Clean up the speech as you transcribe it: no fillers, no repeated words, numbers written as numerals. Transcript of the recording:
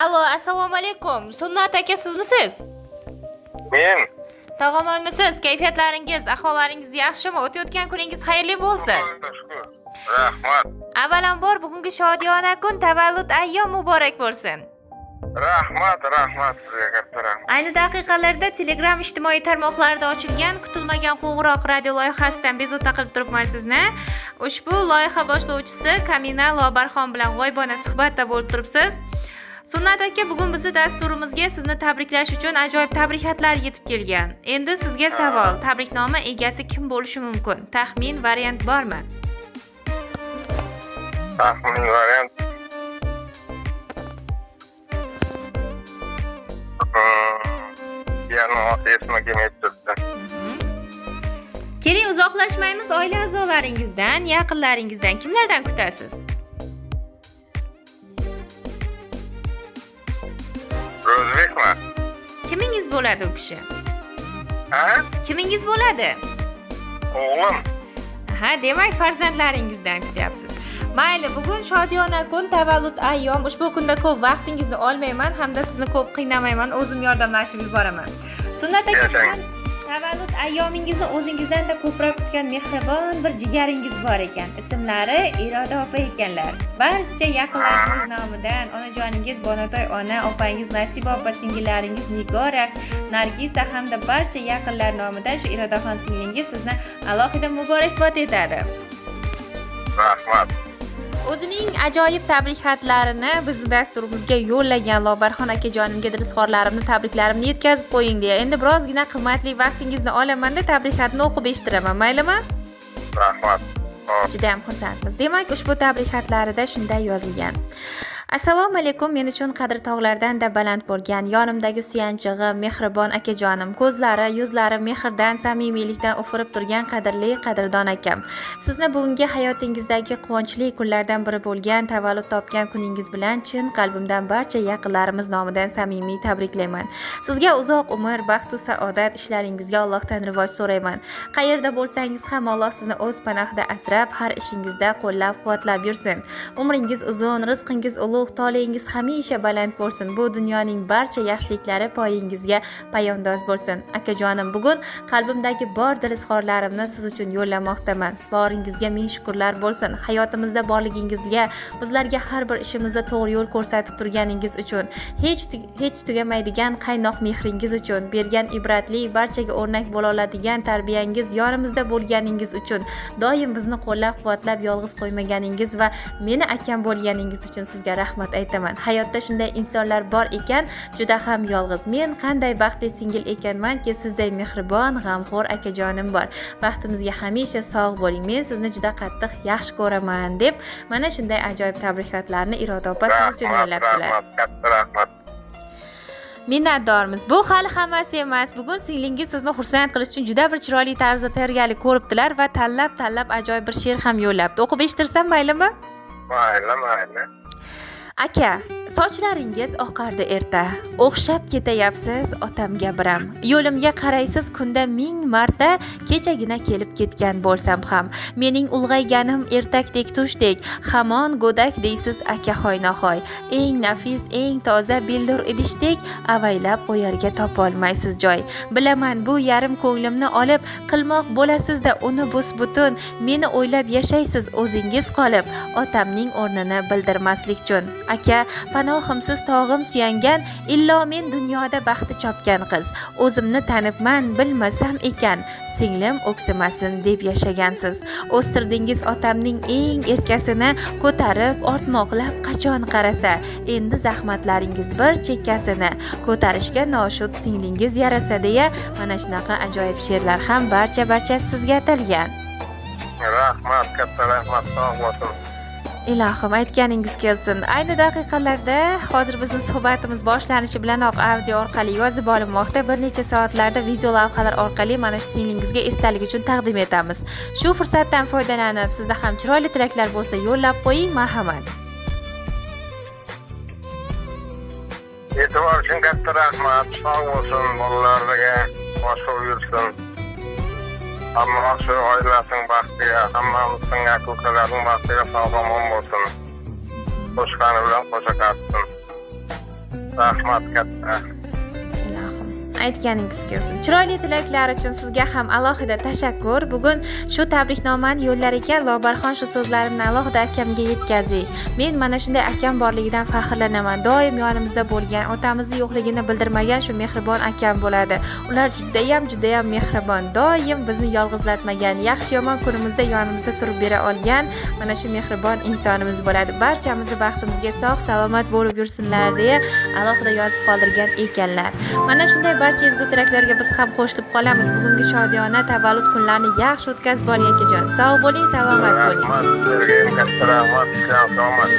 Alo, assalomu alaykum. Sunnat aka sizmisiz? Men. Sog' omonmisiz? Kayfiyatlaringiz, ahvollaringiz yaxshimi? O'tayotgan kuningiz xayrli bo'lsin. Shukur. Rahmat. Avvalambor bugungi shodiyona kun tavallud ayyom muborak bo'lsin. Rahmat, rahmat sizga katta rahmat. Ayni daqiqalarda Telegram ijtimoiy tarmoqlarida ochilgan kutilmagan qo'ng'iroq radio loyihasidan bezovta qilib turibman sizni. Ushbu loyiha boshlovchisi Kamina Lobarxon bilan g'oyibona suhbatda bo'lib turibsiz. Sunnat aka, bugun bizni dasturimizga sizni tabriklash uchun ajoyib tabrik xatlar yetib kelgan. Endi sizga savol, tabriknoma egasi kim bo'lishi mumkin? Taxmin variant bormi? Taxmin variant. Yani oti esimga kelmay turibdi. Keling, uzoqlashmaymiz, oila a'zolaringizdan, yaqinlaringizdan kimlardan kutasiz? Ro'zbekmi? Kimingiz bo'ladi u kishi? Ha? Kimingiz bo'ladi? O'g'lim. Ha, demak farzandlaringizdan kutyapsiz. Mayli, bugun shodiyona kun, tavallud ayyom. Ushbu kunda ko'p vaqtingizni olmayman hamda sizni ko'p qiynamayman, o'zim yordamlashib yuboraman. Sunnat aka, Yashang. Tavallud ayyomingizni o'zingizdan-da ko'proq kutgan mehribon bir jigaringiz bor ekan. Ismlari Iroda opa ekanlar. Barcha yaqinlaringiz nomidan onajoningiz Bonotoy ona, opangiz Nasiba opa, singillaringiz Nigora, Nargiza hamda barcha yaqinlar nomidan shu Irodaxon singlingiz sizni alohida muborakbod etadi. Rahmat. O'zining ajoyib tabrik xatlarini bizni dasturimizga yo'llagan Lobarxon akajonimga dil izhorlarimni, tabriklarimni yetkazib qo'ying deya. Endi birozgina qimmatli vaqtingizni olamanda tabrik xatni o'qib eshittiraman, maylimi? Rahmat. Juda ham xursandmiz. Demak, ushbu tabrik xatlarida shunday yozilgan. Assalomu alaykum, men uchun qadr tog'lardan-da baland bo'lgan yonimdagi suyanchig'im, mehribon akajonim, ko'zlari, yuzlari mehrdan, samimiylikdan ufurib turgan qadrli, qadrdon akam. Sizni bugungi hayotingizdagi quvonchli kunlardan biri bo'lgan tavallud topgan kuningiz bilan chin qalbimdan barcha yaqinlarimiz nomidan samimiy tabriklayman. Sizga uzoq umr, baxt va saodat, ishlaringizga Allohdan rivoj so'rayman. Qayerda bo'lsangiz ham Alloh sizni o'z panohida asrab, har ishingizda qo'llab-quvvatlab yursin. Umringiz uzun, rizqingiz ulug', toleingiz hamisha baland bo'lsin. Bu dunyoning barcha yaxshiliklari poyingizga poyandoz bo'lsin. Akajonim, bugun qalbimdagi bor dil izhorlarimni siz uchun yo'llamoqdaman. Boringizga ming shukrlar bo'lsin. Hayotimizda borligingizga, bizlarga har bir ishimizda to'g'ri yo'l ko'rsatib turganingiz uchun, hech tugamaydigan qaynoq mehringiz uchun, bergan ibratli, barchaga o'rnak bo'la oladigan tarbiyangiz, yonimizda bo'lganingiz uchun, doim bizni qo'llab-quvvatlab yolg'iz qo'ymaganingiz va meni akam bo'lganingiz uchun sizga rahmat aytaman. Hayotda shunday insonlar bor ekan, juda ham yolg'iz. Men qanday baxtli singil ekanmanki, sizday mehribon, g'amxo'r akajonim bor. Baxtimizga hamisha sog' bo'ling. Men sizni juda qattiq yaxshi ko'raman deb mana shunday ajoyib tabrik xatlarni Iroda opa siz uchun Rahmat, yo'llabdilar. rahmat, katta rahmat. Minnatdormiz. Bu hali hammasi emas. Bugun singlingiz sizni xursand qilish uchun juda bir chiroyli tarzda tayyorgarlik ko'ribdilar va tanlab-tanlab ajoyib bir she'r ham yo'llabdi. O'qib eshittirsam maylimi? Mayli, mayli. Aka, sochlaringiz oqardi erta. O'xshab ketayapsiz otamga biram. Yo'limga qaraysiz kunda 1000 marta, kechagina kelib ketgan bo'lsam ham. Mening ulg'ayganim ertakdek tushdek, hamon go'dak deysiz aka hoynahoy. Eng nafis, eng toza billur idishdek avaylab qo'yarga topolmaysiz joy. Bilaman bu yarim ko'nglimni olib, qilmoq bo'lasizda uni bus-butun. Meni o'ylab yashaysiz o'zingiz qolib, otamning o'rnini bildirmaslik uchun. Aka, panohimsiz tog'im suyangan, illo men dunyoda baxti chopgan qiz. O'zimni tanibman, bilmasam ekan, singlim o'ksimasin deb yashagansiz. O'stirdingiz otamning eng erkasini, ko'tarib ortmoqlab qachon qarasa, endi zahmatlaringiz bir chekkasini ko'tarishga noshud singlingiz yarasa deya mana shunaqa ajoyib she'rlar ham barcha sizga atalgan. Rahmat, katta rahmat, sog' bo'lsin. Ilohim, aytganingiz kelsin. Ayni daqiqalarda hozir bizni suhbatimiz boshlanishi bilanoq audio orqali yozib olinmoqda. Bir necha soatlarda video lavhalar orqali mana shu singlingizga esdalik uchun taqdim etamiz. Shu fursatdan foydalanib, sizda ham chiroyli tilaklar bo'lsa yo'llab qo'ying, marhamat. E'tibor uchun katta rahmat. Sog' bo'lsin, bolalarga boshqa buyursin. Hamma shu oilasining baxtiga, hammamizning aka-ukalarning baxtiga sog' omon bo'lsin. Qo'shqani bilan qo'sha qatsin. Rahmat katta. Ilohim, aytganingiz kelsin. Chiroyli tilaklar uchun sizga ham alohida tashakkur. Bugun shu tabriknomani yo'llar ekan, Lobarxon, shu so'zlarimni alohida akamga yetkazing. Men mana shunday akam borligidan faxrlanaman. Doim yonimizda bo'lgan, otamizni yo'qligini bildirmagan shu mehribon akam bo'ladi. Ular judayam, judayam mehribon. Doim bizni yolg'izlatmagan, yaxshi yomon kunimizda yonimizda turib bera olgan mana shu mehribon insonimiz bo'ladi. Barchamizni baxtimizga sog' salomat bo'lib yursinlar deya alohida yozib qoldirgan ekanlar. Mana shunday barcha ezgu tilaklarga biz ham qo'shilib qolamiz. Bugungi shodiyona tavallud kunlarini yaxshi o'tkazib oling, akajon. Sog' bo'ling, salomat bo'ling. Rahmat sizlarga ham katta rahmat. Ishlar omad.